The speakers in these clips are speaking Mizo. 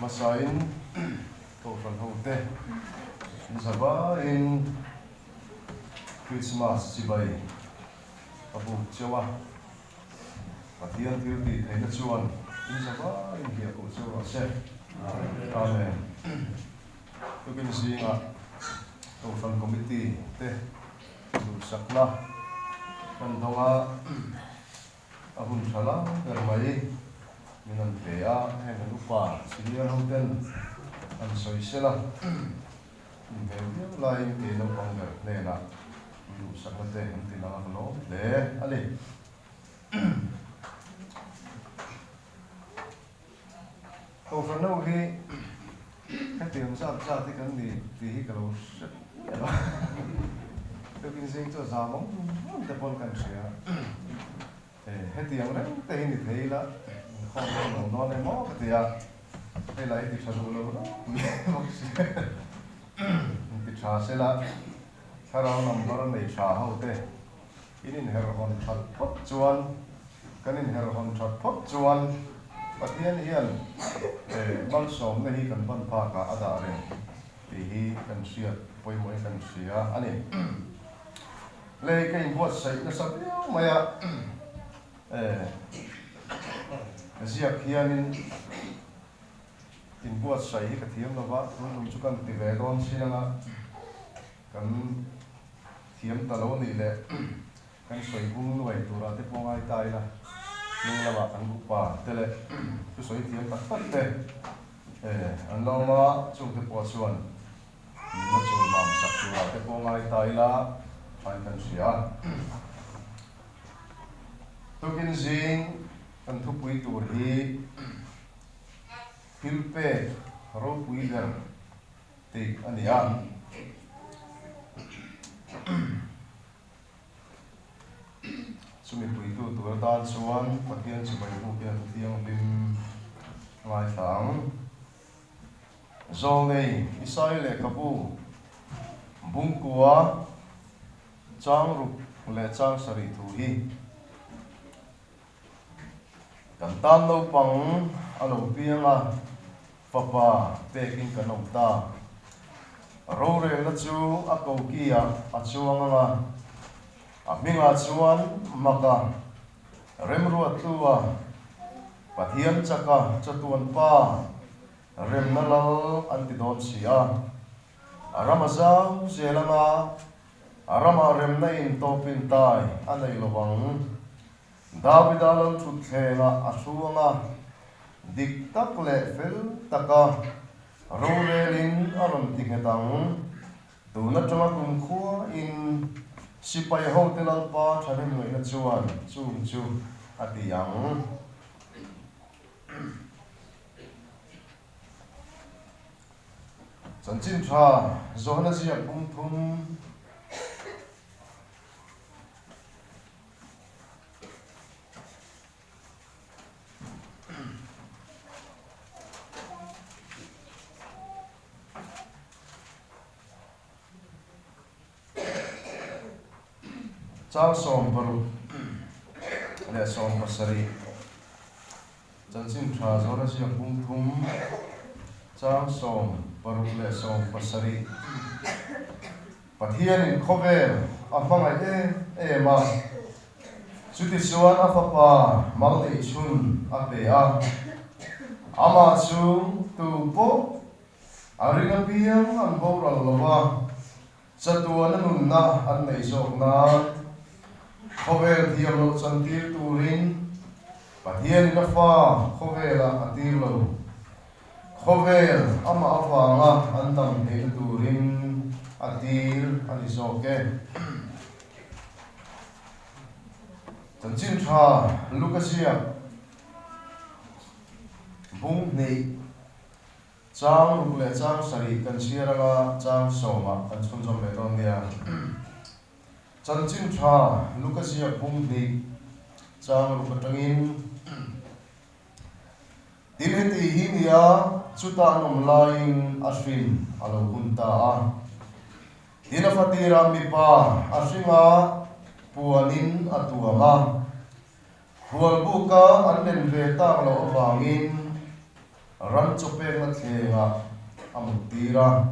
Hmasain Kohhran hote zavaiin Krismas chibai a buk cheu a, Pathian thil tih theihna chuan in zavaiin hliah koh cheu rawh se. Amen. Tukin zingah Kohhran Committee te duhsakna kan dawng a. A hun tha lai ber mai min an pe a, heng an upa senior ho ten an sawi sel a, in hmel viau laiin kei naupang ber hnenah duhsakna te an ti lang a ka lawm hle a ni. Kohhran ho hi hetiang zat zat hi kan ni tih hi ka lo hre miah lo a, tukin zing chu a zam awm awm te pawn kan hria. Hetiang reng te hi ni thei ila inkhawm dawn lo dawn em aw ka ti a, hei lah hi ti tha duh lo reng bawk si inti tha sela thlarau number nei tha ho te In inherhawn that phawt chuan, kan inherhawn that phawt chuan Pathian hian malsawmna hi kan ban phakah a dah reng tih hi kan hriat pawimawhin kan hria a ni. Lei ka inbuatsaih nasa viau mai a, ziak hianin inbuatsaih hi ka thiam lova, tun tum chu kan ti ve dawn chin anga kan Thiam ta lo nih leh kan sawi bung nuai turah te pawh ngai ta ila, hnung lamah kan upa te leh thusawi thiam tak tak te an la awm a, chungte pawh chuan nunna chul mam sak turah te pawh ngai ta ila thain kan hria a. Tukin zing kan thupui tur hi thil pek ropui ber tih a ni a. Chumi puitu tur atan chuan Pathian chibai buk hian thu thianghlim ngaithla ang. Zawlnei Isai lehkhabu Bungkua Changruk leh Changsarih thu hi Kan tan naupang a lo piang a, fapa pekin kan awm ta. Rorelna chu a koki-ah a chuang ang a, a hmingah chuan Maka, Remruattua, Pathian chaka chatuan pa, Remna Lal an ti dawn si a. A ram a zau zel ang a, a ramah remna in tawpin tai a nei lo ang. Davida lo thutthlengah a hruang a, dik tak leh fel taka rorelin a rawn ti nghet ang. Tun atanga kumkhuain sipai hote Lalpa thahnemngaihna chuan chung chu a ti ang. Chanchin tha Johana ziak bung thum. Chang 60 leh 70 Chanchin tha zawna ziak bung thum chang 60 leh 70 Pathianin khawvel a hmangaih em em a, chutichuan a Fapa mal neih chhun a pe a. Amah chu tu pawh a ring apiang an boral lo va, chatuana nunna an nei zawk nan khawvel thiam loh chantir turin Pathianin a fa khawvelah a tir lo. Khawvel amah avanga an dam theihna turin a tir a ni zawk e. Chanchin tha Luka ziak bung hnih chang ruk leh chang sarih kan chhiar anga chang sawmah kan chhunzawm leh dawn nia. Chanchin tha Luka ziak bung hnih chang ruk atangin. Tin heti hi nia chuta an awm laiin a hrin a lo hun ta a. Tin a fatirah mipa a hringa puanin a tuam a, khualbuka an len ve tak loh avangin. Ran chaw pekna thlengah a muttir a,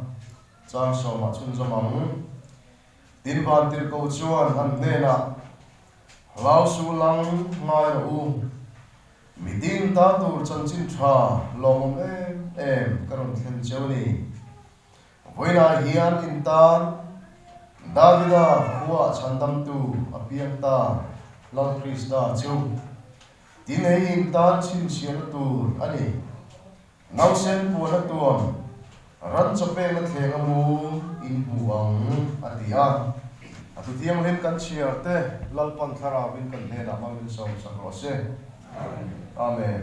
chang sawmah chhunzawm ang. Tin vantirhkoh chuan an hnenah, Hlau su lang ngai rawh u, mi ding ta tur chanchin tha lawmawm em em ka rawn thlen cheu a ni. Vawiinah hian in tan Davida khuaah chhandamtu a piang ta Lal Krista chu. Tin hei in tan chhinchhiahna tur a ni. Nausen puan a tuam, ran chaw pekna thleng a mu in hmu ang, a ti a. A thu thianghlim kan chhiar te Lalpan Thlarauin kan hnenah hmang min sawm sak rawh se. Amen.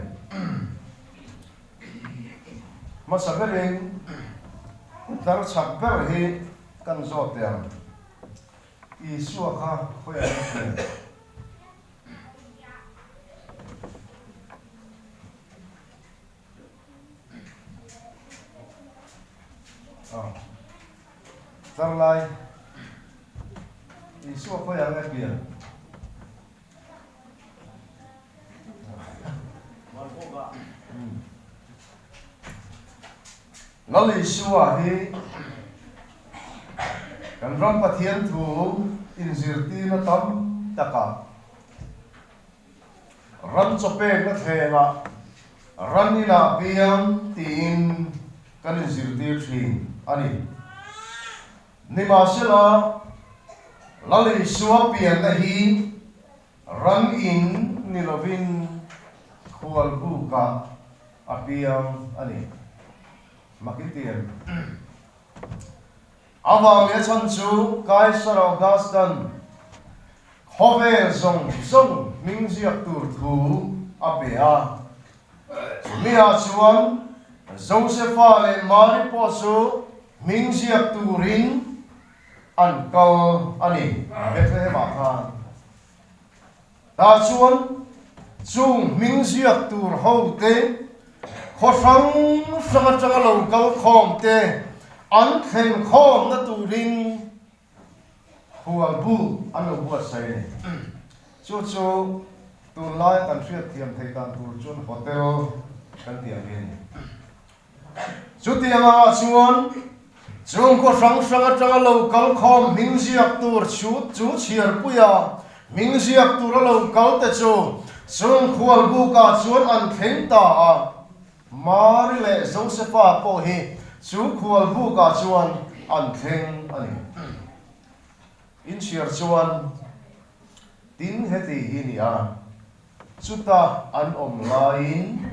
Hmasa berin tlar chak ber hi kan zawt teh ang. Isua kha khawiah nge hriat? Tlar lai Isua khawiah nge pian? Lal Isua hi kan ram Pathian thu inzirtirna tam takah ram chawpekna thlengah ran inah piang tiin kan inzirtir thin a ni. Nimahsela, Lal Isua pianna hi ran in ni lovin khualbukah a piang a ni. Makintian avang leh a chhan chu Kaisar Augustan khawvel zawng zawng hming ziak tur thu a pe a. Chumi-ah chuan Josefa leh Mari pawh chu hming ziak turin an kal a ni, Bethlehem-ah khan. Tah chuan chung hming ziak tur hote khaw hrang hrang atanga lo kal khawm te an thlen khawmna turin Khual bu an lo buatsaih a ni. Chu chu tunlai kan hriatthiam theih dan tur chuan hotel kan tih ang hi a ni. Chutiang angah chuan chhungkaw hrang hrang atanga lo kal khawm hming ziak tur chu chu chhiarpuia hming ziak tura lo kal te chu chung khual bukah chuan an thleng ta a. Mari leh Josefa pawh hi chu khual bukah chuan an thleng a ni. Inchhiar chuan tin heti hi ni a, chuta an awm laiin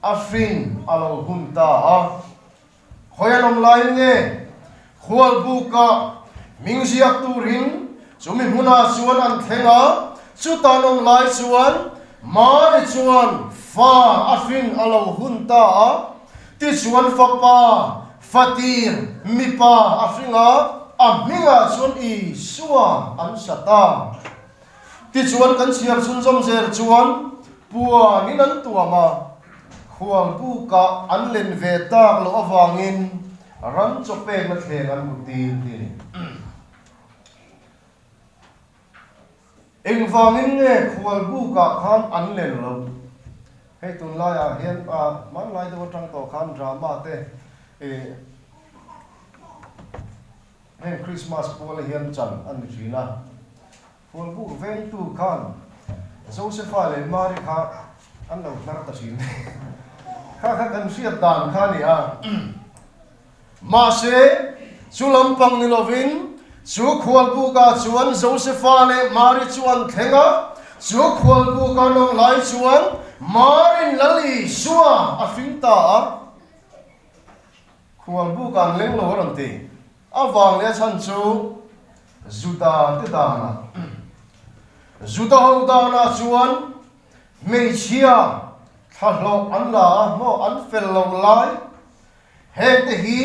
a hrin a lo hun ta a. Khawi an awm laiin nge khual bukah hming ziak turin chumi hmunah chuan an thleng a, chuta an awm lai chuan Mari chuan fa a hrin a lo hun ta a, tichuan fapa, fatir, mipa a hring a, a hmingah chuan Isua an sa ta. Tichuan kan chhiar chhunzawm zel chuan puanin an tuam a, khualbukah an len ve tak loh avangin ran chaw pekna thleng an hmu tir ti a ni. Engvangin nge khualbukah khan an len loh? Hei tunlaiah hian hmanlai deuh atang tawh khan drama te ih Heng Krismas puala hian chan a ni thin a, Khualbuk vengtu khan Josefa leh Mari kha an lo hnar ta thin. Kha kha kan hriat dan kha a ni a. Mahse, chu lampang ni lovin chu Khualbukah chuan Josefa leh Mari chu an thleng a, chu Khualbuka nawng lai chuan Marin Lal Isua a hring ta a. Khualbuk an leng lo a rawn ti. A vang leh a chhan chu Juda te danah. Juda ho danah chuan hmeichhia thlahlawh an la a, maw an fel lo lai. Heng te hi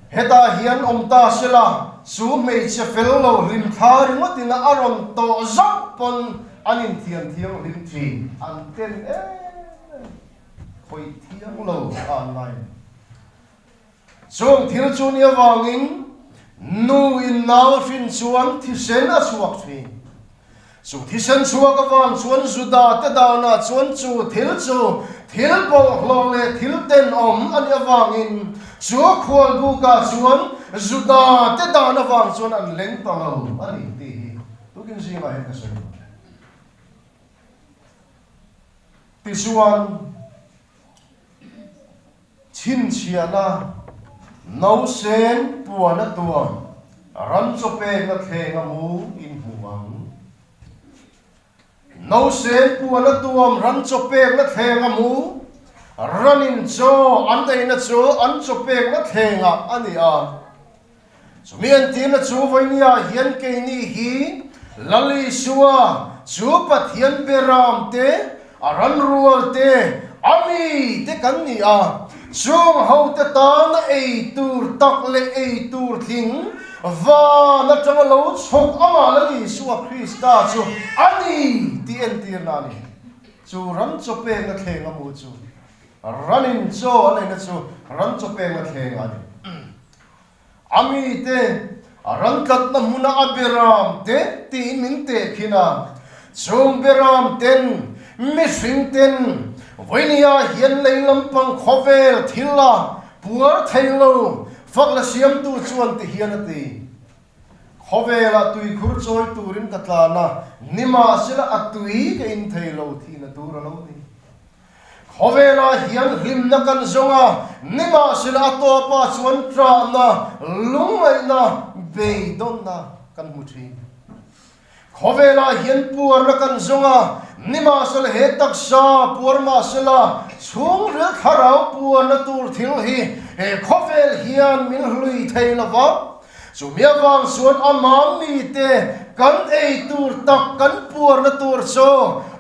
hetah hian awm ta se la, chu hmeichhe fel lo hlim thla ringawtin a rawn tawh zauh pawn an inthiam thianghlim thin an ten em em. Khawih thiang lo a an ngai a ni. Chung thil chu ni avangin nu in nau a hrin chuan thisen a chhuak thin. Chu thisen chhuak avang chuan Juda te danah chuan chu thil chu thil bawlhhlawh leh thil tenawm a nih avangin chu khual bukah chuan Juda te dan avang chuan an leng ta lo a ni tih hi tukin zingah hian ka sawi duh. Tichuan, Chhinchhiahna, Nausen puan a tuam, ran chaw pekna thleng a mu in hmu ang. Nausen puan a tuam, ran chaw pekna thleng a mu, ranin chaw an eina chu an chaw pekna thlengah a ni a. Chumi entirna chu vawinia hian keini hi Lal Isua chu Pathian beram te, a ranrual te, a mi te kan ni a. Chung hote tana ei tur tak leh ei tur tling van atanga lo chhawk amah Lal Isua Krista chu a ni tih entirna a ni. Chu ram chaw pekna thleng a hmuh chu ranin chaw an eina chu ram chaw pekna thleng a ni. A mite a ran tlatna hmuna a beram te tiin min tehkhin a, chung beram ten mihring ten vawinia hian lei lampang khawvel thil a puar thei lo fak la siamtu chuan ti hian a ti. Khawvelah tuikhur chawi turin ka tlan a, nimahsela a tui ka in thei lo thihna tur a lo ni. Khawvelah hian hlimna kan zawng a, nimahsela a tawpah chuan ṭahna, lungngaihna, beidawnna kan hmu ṭhin. Khawvelah hian puarna kan zawng a, nimahsela he taksa puar mahsela chhungril thlarau puarna tur thil hi he khawvel hian min hlui thei lo va, chumi avang chuan amah mite kan ei tur tak kan puarna tur chu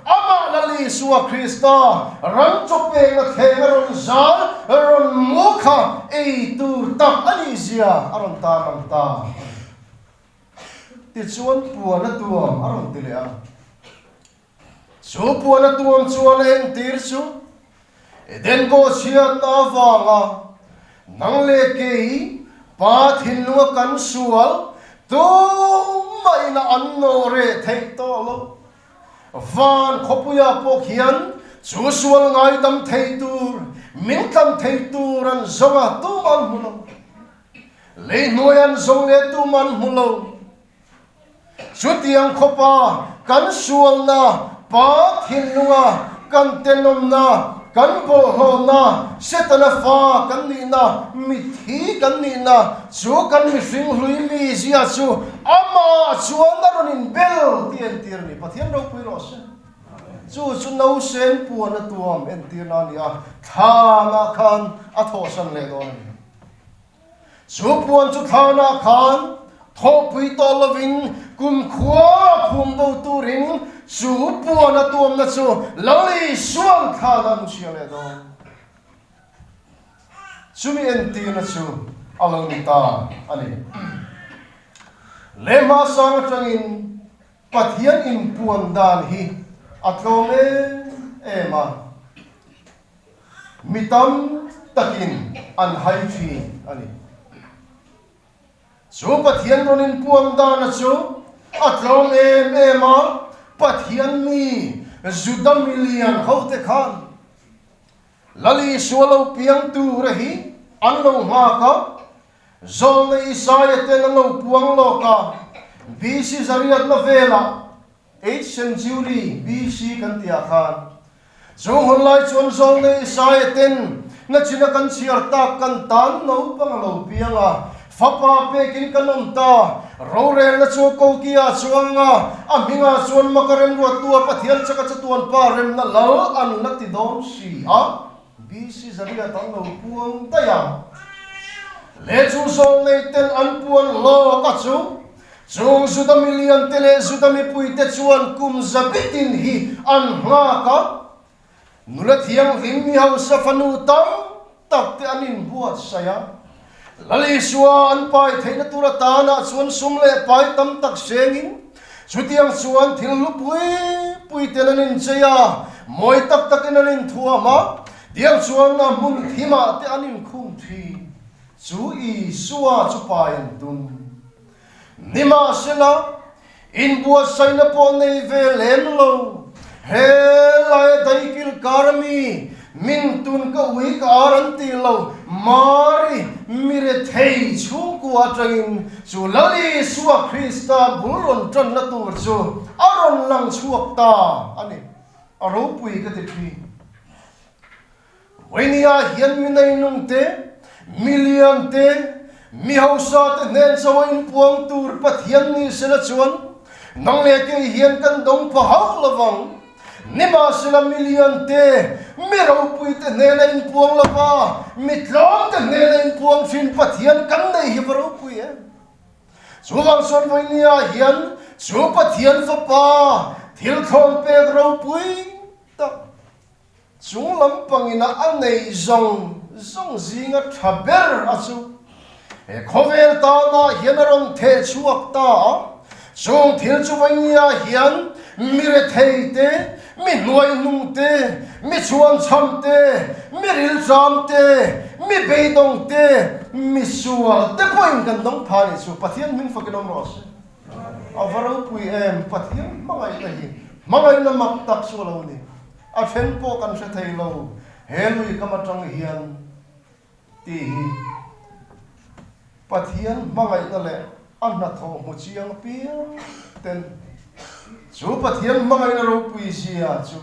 amah Lal Isua Krista ran chaw pekna thleng a rawn zal, rawn mu kha ei tur tak a nih zia a rawn tarlang ta a ni. Tichuan puan a tuam a rawn ti leh a. Chu puan a tuam chuan a entir chu Eden bawhchhiatna avanga nang leh kei Pa thinlunga kan sual tumah ina an nawh reh theih tawh lo. Van khawpuiah pawh khian chu sual ngaidam thei tur, min tlan thei tur an zawng a, tumah an hmu lo. Lei hnuai an zawng leh tumah an hmu lo. Chutiang khawpa kan sualna, Pa thinlunga kan tenawmna, kan bawlhhlawhna, Setana fa kan nihna, mitthi kan nihna, chu kan mihring hlui mizia chu amah chuan a rawn inbel tih entir a ni. Pathian ropui rawh se. Chu chu nausen puan a tuam entirna a ni a, thlanah khan a thawhsan leh dawn a ni. Chu puan chu thlanah khan thawhpui tawh lovin kumkhua phum bo turin chu puan a tuamna chu Lal Isua'n thlanah an hria leh dawn. Chumi entirna chu a lo ni ta a ni. Lehma sang atangin Pathian inpuan dan hi a tlawm em em a. Mi tam takin an hai thin a ni. Chu Pathian rawn inpuang dana chu a tlawm em em a, Pathian mi Juda milian hote khan Lal Isua lo piang tura hi an lo nghak a, Zawlna Isaia ten an lo puang lawk a, BC zariatna velah Eighth century BC kan tih ah khan chung hun lai chuan Zawlnei Isaia ten nachina kan chhiar tak kan tan naupang a lo piang a, fapa pekin kan awm ta, rorelna chu koki ah chuang a, a hmingah chuan maka remruattu a Pathian chaka chatuan pa remna lal an la ti dawn si a, BC zariat an lo puang daih a. Le chu Zawlnei ten an puan lawk a chu Chung Juda miliante leh Juda mipuite chuan kum za bitin hi an nghak a, nula thianghlim mi hausa fanu tam tak te an inbuatsaih a. Lal Isua an pai theihna tur atanah chuan sum leh pai tam tak sengin chutiang chuan thil hlu pui pui ten an inchei a, mawi tak takin an inthuam a, tiang chuan a hmun thimah te an inkhung thin. Chu Isua chu pai an tum. Nimahsela, Inbuatsaihna pawh nei ve lem lo. He laia daikil kar ami min tun ka ui ka ar an tih lo. Mari mirethei chhungkua atangin chu Lal Isua Krista bul rawn tanna tur chu a rawn lang chhuak ta a ni. A ropui ka ti thin. Vawinia hian mi neinung te, mi lian te, mi hausa te hnen chaw a inpuang tur Pathian ni sela chuan nang leh kei hian kan dawng pha hauh lovang. Nimahsela mi lian te, mi ropui te hnena inpuang lova, mi tlawm te hnena inpuang thin Pathian kan nei hi va ropui em? Chuvang chuan vawinia hian chu Pathian Fapa thil thlawm pek ropui tak, Chung lampangin a a neih zawng zawng zinga tha ber a chu he khawvel tanah hian a rawn theh chhuak ta a. Chung thil chu vawinia hian mi rethei te, mi hnuaihnung te, mi chhuanchham te, mi rilṭam te, mi beidawng te, mi sual te pawhin kan dawng pha a nih chu. Pathian hming fakin awm rawh se. A va ropui em! Pathian hmangaihna hi hmangaihna mak tak chu a lo ni. A then pawh kan hre thei lo, he lui kam atang hian tih hi Pathian hmangaihna leh a hnathawh hmu chiang piang ten chu Pathian hmangaihna ropui zia chu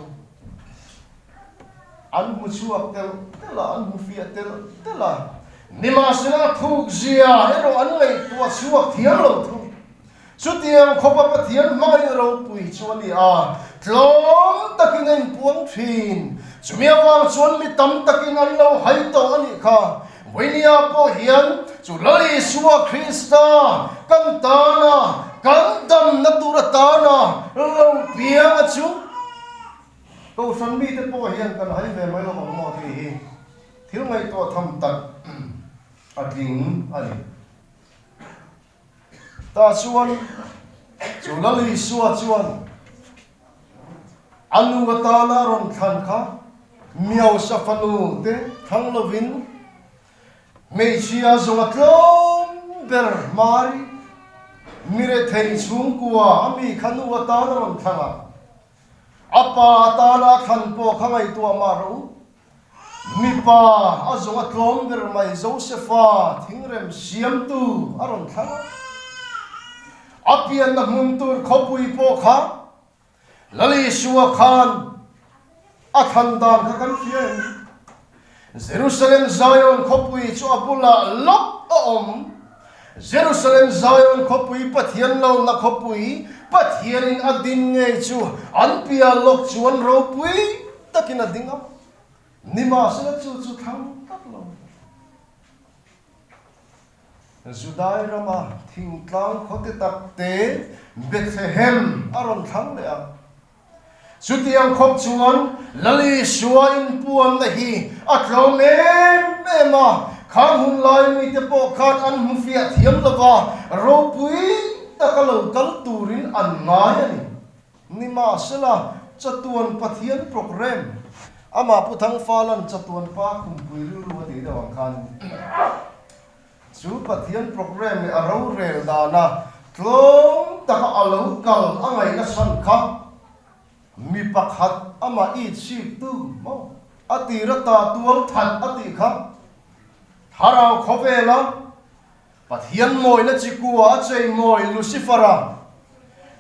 an hmu chhuak telh telh a, an hmu fiah telh telh a, nimahsela a thuk zia erawh an ngaihtuah chhuak thiam lo thung. Chutiang khawpa Pathian hmangaih ropui chu a ni a, tlawm takin a inpuang thin. Chumi avang chuan mi tam takin an lo hai tawh a nih kha. Vawinia pawh hian chu Lal Isua Krista kan tana, kan damna tur atana lo pianga chu Kohhran mite pawh hian kan hai ve mai lo ang maw tih hi thil ngaihtuah tham tak a tling a ni. Tah chuan chu Lal Isua chuan a nu atana a rawn thlan kha Miosa fanu te thlang lovin hmeichhia zawng a tlawm ber Mari mi rethei chhungkua a mi kha nu atana rawn thlang a, a pa atana a thlan pawh kha ngaihtuah mah rawh u. Mipa a zawng a tlawm ber mai Josefa thingrem siamtu a rawn thlang a. A pianna hmun tur khawpui pawh kha Lal Isua khan a thlan dan kha kan hria em? Jerusalem Zion khawpui chu a bulah lawk a awm. Jerusalem Zion khawpui Pathian lalna khawpui Pathianin a din ngei chu an piah lawk chuan ropui takin a ding a, nimahsela chu chu thlang tlat lo. Judai rama thingtlang khawte tak te Bethlehem a rawn thlang leh a. Chutiang khawp chuan Lal Isua inpuanna hi a tlawm em em a, khang hun lai mite pawh khan an hmu fiah thiam lova, ropui taka lo kal turin an ngai a ni. Nimahsela, chatuan Pathian programme, amah Pu Thangfalan chatuan pa khumpui rilru a tih deuh ang khan, chu Pathian programme leh a rorel dana tlawm taka a lo kal a ngaihna chhan kha mi pakhat amah i chhiktu maw a tir ata tual that a tih kha thlarau khawvela Pathian mawina chikua a chei mawi Lucifer-a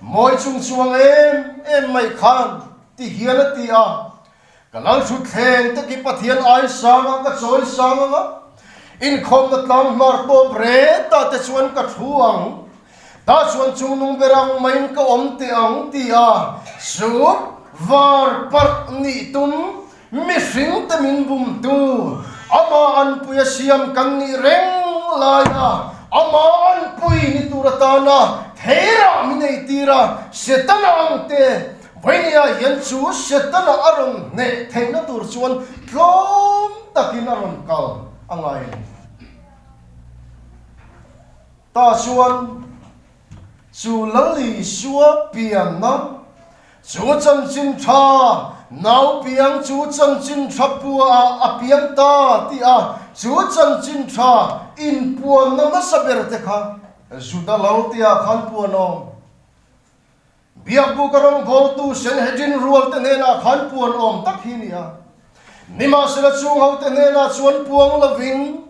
mawi chung chuang em em mai khan ti hian a ti a, Ka lal thutthleng te khi Pathian ai sang a, ka chawi sang ang a, inkhawmna tlang hmar tawp reta te chuan ka thu ang, tah chuan chungnung ber ang maiin ka awm teh ang ti a, chu var parh nih tum Mihring te min bumtu, amah anpui a siam kan nih reng laia amah anpui ni tur atana theirah min eitir a, Setana ang te vawinia hian chu Setana a rawn hneh theihna tur chuan tlawm takin a rawn kal a ngai a ni. Tah chuan chu Lal Isua pianna Chu chanchin tha, nau piang chu chanchin tha pua ah a piang ta tih a, chu chanchin tha inpuanna hmasa ber te kha Juda lo tia khan puan awm. Biakbuka rawngbawltu Sanhedrin rualte hnenah khan puan awm tak hi ni a. Nimahsela chung hote hnenah chuan puang lovin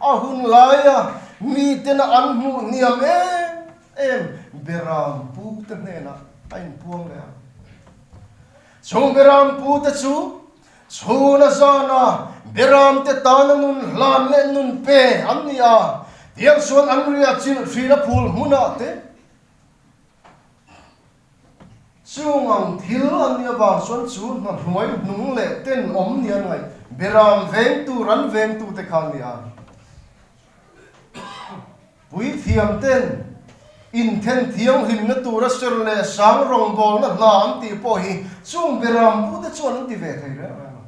a hun laia mitena an hmuh hniam em em Beram pute hnenah a inpuang leh a. Chung Beram pute chu Chhun a zan a, Beramte tana nun hlan leh nun pe an ni a, tiang chuan an riah chilh thin a phul hmunah te chung ang thil an nih avang chuan chu hna hnuai hnung leh ten awm ni an ngaih Beram vengtu ran vengtute kha an ni a. Puithiam ten inthen thianghlimna tura ser leh sang rawngbawlna hna an tih pawh hi chung beram pute chuan an ti ve thei reng reng a.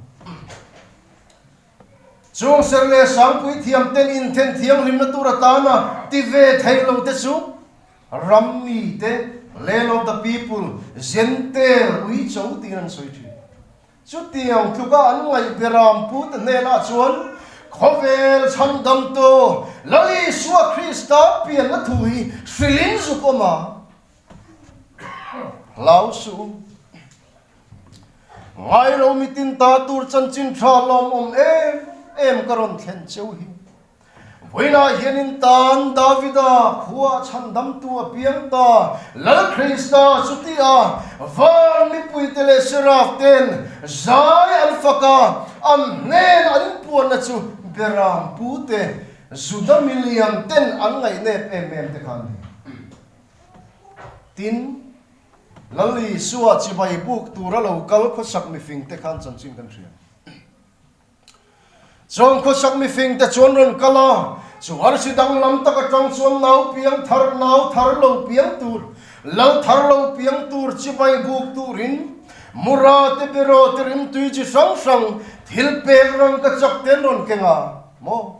Chung ser leh sang puithiam ten inthen thianghlimna tur atana ti ve thei lo te chu ram mite, land of the people, Gentile, uicho tiin an sawi thin. Chutiang tluka an ngaih beram pute hnenah chuan khawvel chhandamtu Lal Isua Krista pianna thu hi hrilhin zuk awm a, Hlau suh u. Ngai lo mitin ta tur chanchin tha lawmawm em em ka rawn thlen cheu hi. Vawiinah hianin tan Davida khua chhandamtu a piang ta, Lal Krista chuti a, van mipuite leh Seraf ten zai an fak a, an hnen an inpuanna chu Beram pute, Juda milian ten an ngaihnep em em te kha an ni. Tin, Lal Isua chibai buk tura lo kal khawsak mifing te khan chanchin kan hria. Chuan khawsak mifing te chuan rawn kal a, chu arsi danglam tak atang chuan nau piang thar, nau thar lo piang tur, lal thar lo piang tur chibai buk turin Mura te beraw te rimtui chi hrang hrang thil pek rang ka chak te an rawn keng a maw?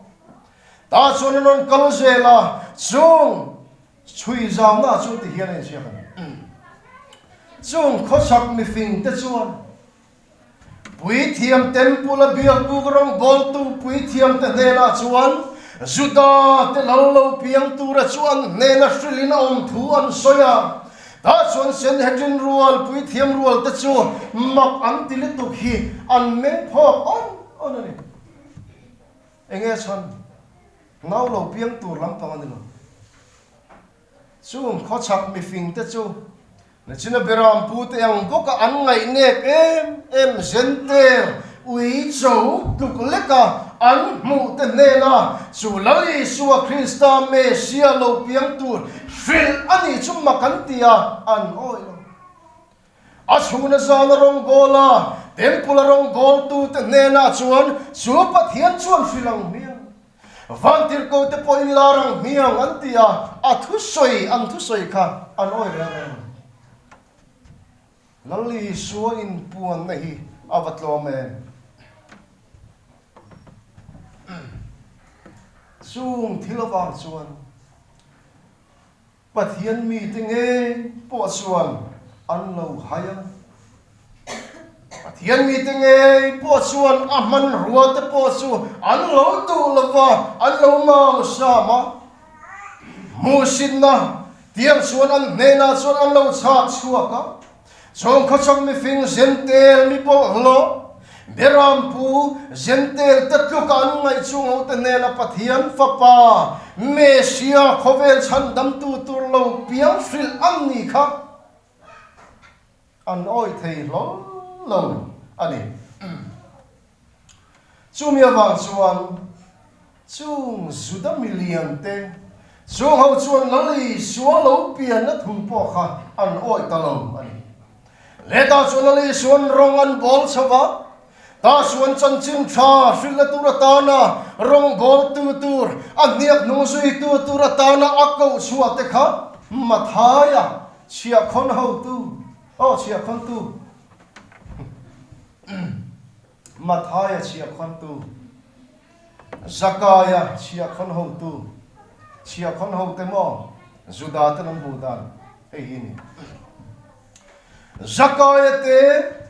Tah chuan an rawn kal zel a, chung chhui zauna chu ti hian a inziak a ni. Chung khawsak mifing te chuan Puithiam Temple-a biakbuk rawngbawltu puithiamte hnenah chuan Juda te lal lo piang tura chu an hnena hrilhin a awm thu an sawi a. Tah chuan Sanhedrin rual puithiam rualte chu mak an ti lutuk hi an meng phawk awn awn a ni. Enge chhan? Nau lo piang tur lampang a ni lo. Chung khawchhak mifingte chu Nachina Beram pute ang bawka an ngaihnep em em Zentel ui cho tluk leka an hmuh te hnena chu Lal Isua Krista Mesia lo piang tur hrilh a nih chu mak an ti a, an awih lo. A chhuna zana rawngbawl a, Temple a rawngbawltute hnenah chuan chu Pathian chuan hrilh ang hmiang. Vantirhko te pawhin lar ang hmiang an ti a, a thusawi an thusawi kha an awi reng reng lo. Lal Isua inpuanna hi a va tlawm em? Chung thil avang chuan Pathian mite ngei pawh chuan an lo hai a. Pathian mite ngei pawh chuan a hmanrua te pawh chu an lo duh lo va, an lo mau sam a. Hmuhsitna tiang chuan an hnenah chuan an lo chhak chhuak a. Chawng khawchhak mifing Zentel mi bawlhhlawh, Berampu Zentel te tluka an ngaih chung hote hnena Pathian Fapa, Mesia khawvel chhandamtu tur lo piang hrilh an ni kha an awih thei hlawl lo a ni. Chumi avang chuan Chung Juda milian te chung ho chuan Lal Isua lo pianna thu pawh kha an awih ta lo a ni. Leta chuan Lal Isua'n rawng an bawl chho va, ta chuan chanchin tha hrilhna tur atana rawng bawltu tur, a hniak hnung zuitu tur atana a koh chhuah te kha Mathaia chhiahkhawn hotu, aw chhiahkhawntu, Mathaia chhiahkhawntu, Zakaia chhiahkhawn hotu, chhiahkhawn hote maw Juda ten an hmuh dan hei hi a ni. Zakaia te,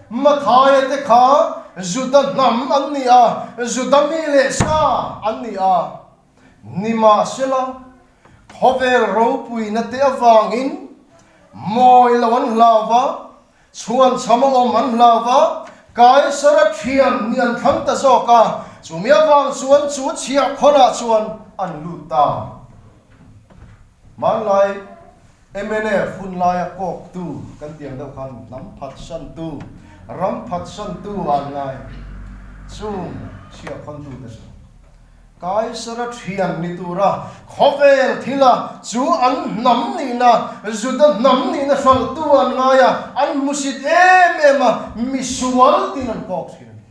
Mathaia te kha Juda hnam an ni a, Juda mi leh sa an ni a. Nimahsela, khawvel ropuina te avangin. Mawi lo an hlau va, chhuan chham a awm an hlau va, Kaisara thian ni an thlang ta zawk a, chumi avang chuan chu chhiah khawnah chuan an lut ta. Hmanlai mnf hun laia kawktu kan tiang deuh khan hnam phatsantu, ram phatsantu an ngai chung chhiah khawntute chu. Kaisara thian ni tura khawvel thila chu an hnam nihna, Juda hnam nihna hralhtu an ngai a, an hmusit em em a, misual tin an kawk thin a ni.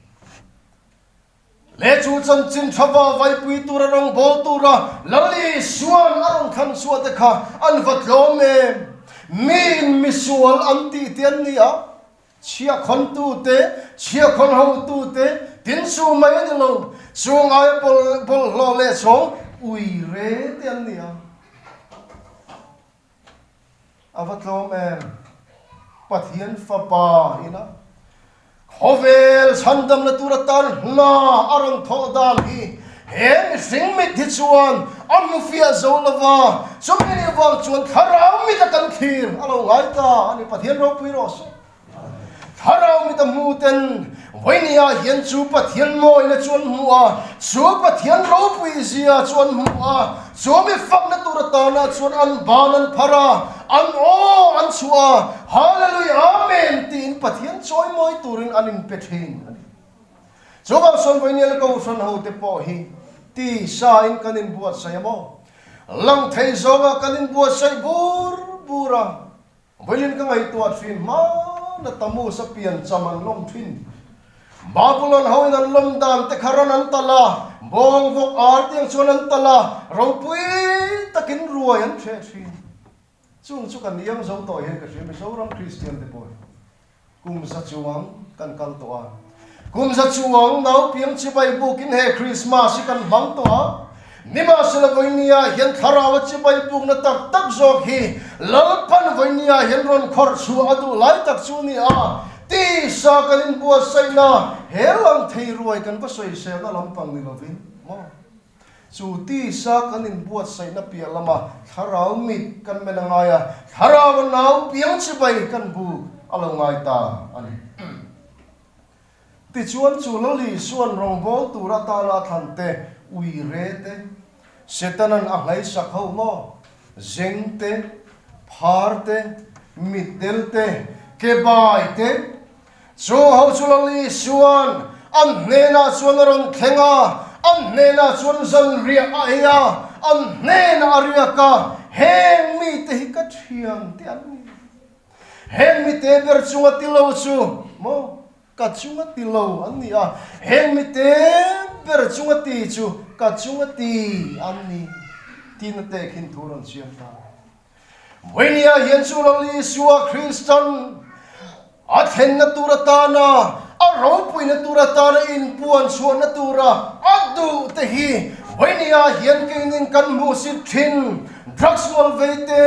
Le chu chanchin tha va vaipui tura rawngbâwl tura Lal Isua'n a rawn thlan chhuah te kha an va tlawm em? Miin misual an tih te an ni a, Chhiahkhawntu te, chhiahkhawn hotu te, tin chu mai a ni lo, chu ngaia bawlhhlawh leh chhawng ui re te an ni a. A va tlawm em? Pathian Fapa ina khawvel chhandamna tur atan hna a rawn thawh dan hi he mihring mit hi chuan a hmu fiah zo lo va, chumi nih vang chuan thlarau mit a kan thlir a lo ngai ta a ni. Pathian ropui rawh se. Thlarau mit a hmu ten vawinia hian chu Pathian mawina chu an hmu a, chu Pathian ropui zia chu an hmu a, chu mi fakna tur atana chuan an ban an phar a, an aw an chhuah a, Hallelujah Amen tiin Pathian chawimawi turin an inpe thin a ni. Chuvang chuan vawinia Kohhran hote pawh hi tisa in kan inbuatsaih a maw? Lang thei zawnga kan inbuatsaih bur bur a, Vawiin ka ngaihtuah thin hmana Tammuz a pian cham an lawm thin. Babylon hoin an lawm dan te kha ran an talh a, bawng vawk ar tiang chuan an talh a, ropui takin ruai an hreh thin. Chung chu kan iang zo tawh hian ka hria Mizoram Kristian te pawh hi kum za chuang kan kal tawh a. Kum za chuang naupiang chibai bukin he Krismas hi kan hmang tawh a. Nimahsela vawinia hian thlarau a chibai bukna tak tak zawk hi Lalpan vawinia hian rawn khawrh chhuah a duh lai tak chu a ni a. Tisa kan inbuatsaihna he lang thei ruai kan va sawiselna lampang ni lovin maw? Chu tisa kan inbuatsaihna piah lama thlarau mit kan men a ngai a, thlarau a nau piang chibai kan buk a lo ngai ta a ni. Tichuan chu Lali suan rawngbâwl tur atana a thlan te, ui re te, Setanan a hlaisak ho maw, zeng te, phar te, mitdel te, kebai te, Chu ho chu Lali suan an hnenah chuan a rawn thleng a, an hnenah chuan zanriah a ei a, an hnenah a riak a, Heng mite hi ka thian te an ni. Heng mite ber chunga ti lo chu maw ka chunga ti lo an ni a, heng mite ber chunga ti chu ka chunga ti an ni, tiin a tehkhin thu rawn siam ta. Vawinia hian chu Lal Isua Kristan a thlenna tur atana, a ropuina tur atana inpuan chhuahna tura a duh te hi vawinia hian keinin kan hmuh sit thin, drugs ngawl vei te,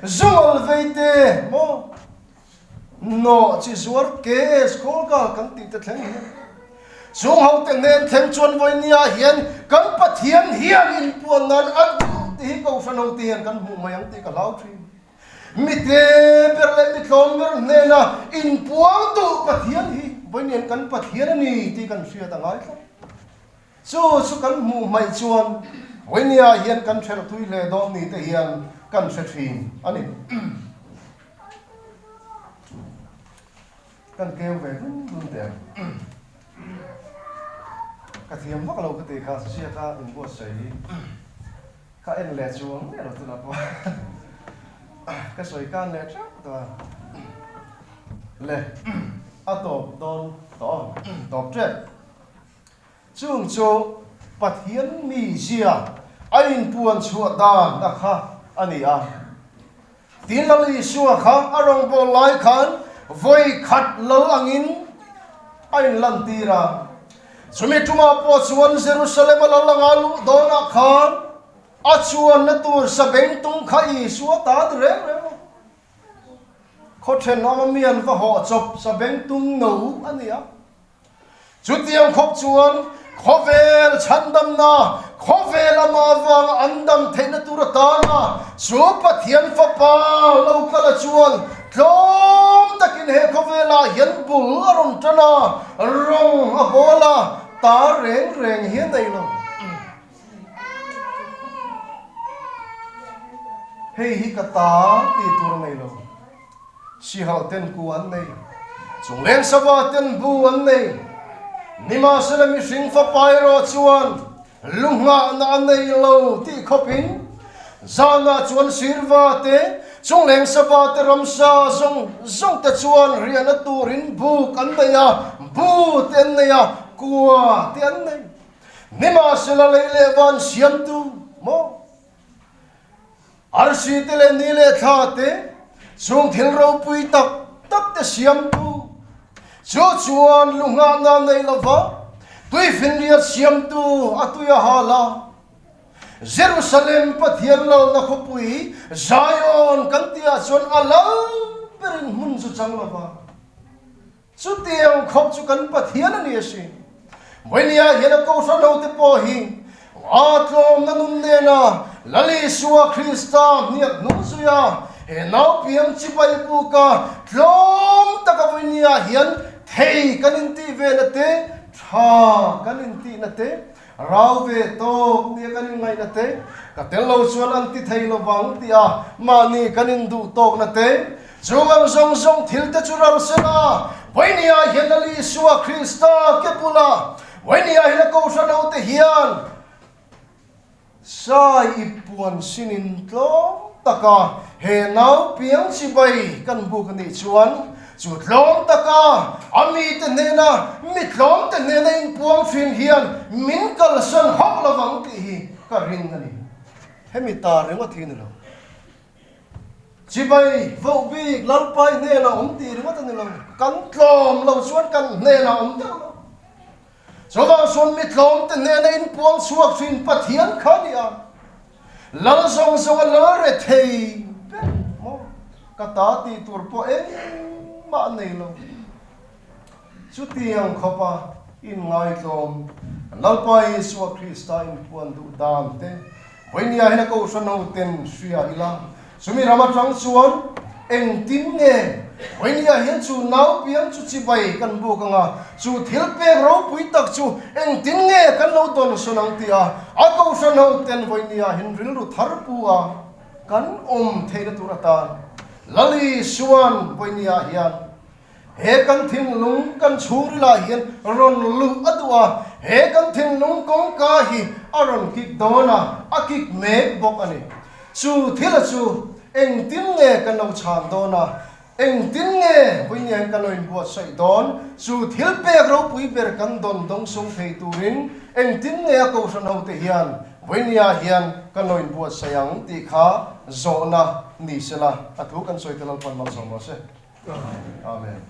zu ngawl vei te maw nawh chi zuar KS Kawlkal kan tih te thleng hian chung ho te hnen thleng chuan vawinia hian kan Pathian hian inpuan nan a duh tih hi Kohhran ho te hian kan hmuh mai ang tih ka hlau thin. Mi te ber leh mi tlawm ber hnena inpuang duh Pathian hi vawiin kan Pathian a ni tih kan hriat a ngai tlat. Chu chu kan hmuh hmaih chuan vawinia hian kan hrelh thui hle dawn ni te hian kan hre thin a ni. Kan keu ve dun dun teh ang. Ka thiam vak lo ka ti kha ziaka inbuatsaih hi. Ka en leh chuang miah lo tunah pawh ka sawi kan leh teuh tawh a. Le a tawp dawn tawh a, tawp tep. Chung chu Pathian mizia a inpuan chhuah dan a kha a ni a. Tin Lal Isua kha a rawngbâwl lai khan vawi khat lal angin a inlantir a. Chumi tumah pawh chuan Jerusalem a lal anga luh dawnah khan a chuanna tur sabengtung kha Isua ta ni reng reng a. Khaw thenawm a mi an va hawh chawp sabengtung no a ni a. Chutiang khawp chuan khawvel chhandamna, khawvel ama Amah avanga an dam theihna tur atana chu Pathian Fapa lo kala chuan tlawm takin he khawvelah hian bul a rawn tan a, rawng a bawl a, tar reng reng hi a nei lo. Hei hi ka ta tih tur a nei lo. Sihal ten ku an nei, chungleng sava ten bu an nei. Nimahsela mihring fapa erawh chuan lu nghahna a nei lo tih khawpin zanah chuan sirva te, chungleng sava te ramsa zawng zawng te chuan riahna turin buk an nei a, bu te an nei a, kua te an nei. Nimahsela lei leh van siamtu maw? Arsi te leh ni leh thla te, chung thil ropui tak tak te siamtu, chu chuan lu nghahna nei lova tuifinriat siamtu a tui a hal a. Jerusalem Pathian lalna khawpui Zion kan tihah chuan a lal berin hmun chu chang lova. Chutiang khawp chu kan Pathian a ni a si. Vawinia hian a kohhran hote pawh hi a tlawmna nun nena Lal Isua Krista hniak hnung zuia he naupiang chibai buka tlawm taka vawinia hian thei kan intih vena te, tha kan intihna te, rau ve tawk nia kan inngaihna te, ka tel lo chuan an ti thei lovang tia mahni kan induh tawkna te, Chung ang zawng zawng thil te chu ral se la, Vawinia hian Lal Isua Krista ke bula, Vawinia hian a kohhran ho te hian sai i puan sinin tlawm taka he nau piang chibai kan buk a nih chuan chu tlawm taka a mite hnena mi tlawm te hnena inpuang thin hian min kalsan hauh lovang tih hi ka ring a ni. Hemi ta ringawt hi a ni lo. Chibai voh bik Lalpai hnenah awm tih ringawt a ni lo, kan tlawm lo chuan kan hnenah awm deuh lo. Chuvang chuan mi tlawmte hnena inpuang chhuak thin Pathian kha a ni a, Lal zawng zawng a lal re thei ber maw? Ka ta tih tur pawh engmah a nei lo. Chutiang khawpa inngaitlawm Lalpa Isua Krista inpuan duh dan te Vawinia hian a kohhran ho ten hria ila, chumi ram atang chuan engtin nge Vawinia hian chu nau piang chu chibai kan buk anga, chu thil pek ropui tak chu engtin nge kan lo dawn sawn ang tia a kohhran ho ten Vawinia hian rilru thar pu a kan awm theihna tur atan Lal Isuan Vawinia hian He kan thinlung kan chhungrilah hian rawn luh a duh a, he kan thinlung kawngka hi a rawn kik dawn a, a kik mek bawk a ni. Chu thila chu engtin nge kan lo chhan dawn a, engtin nge vawiin hian kan lo inbuatsaih dawn? Chu thil pek ropui ber kan dawn dawngsawng thei turin engtin nge a kohhran hote hian vawiin hian kan lo inbuatsaih ang tih kha zawhna ni sela, a thu kan sawi te Lalpan malsawm rawh se. Amen.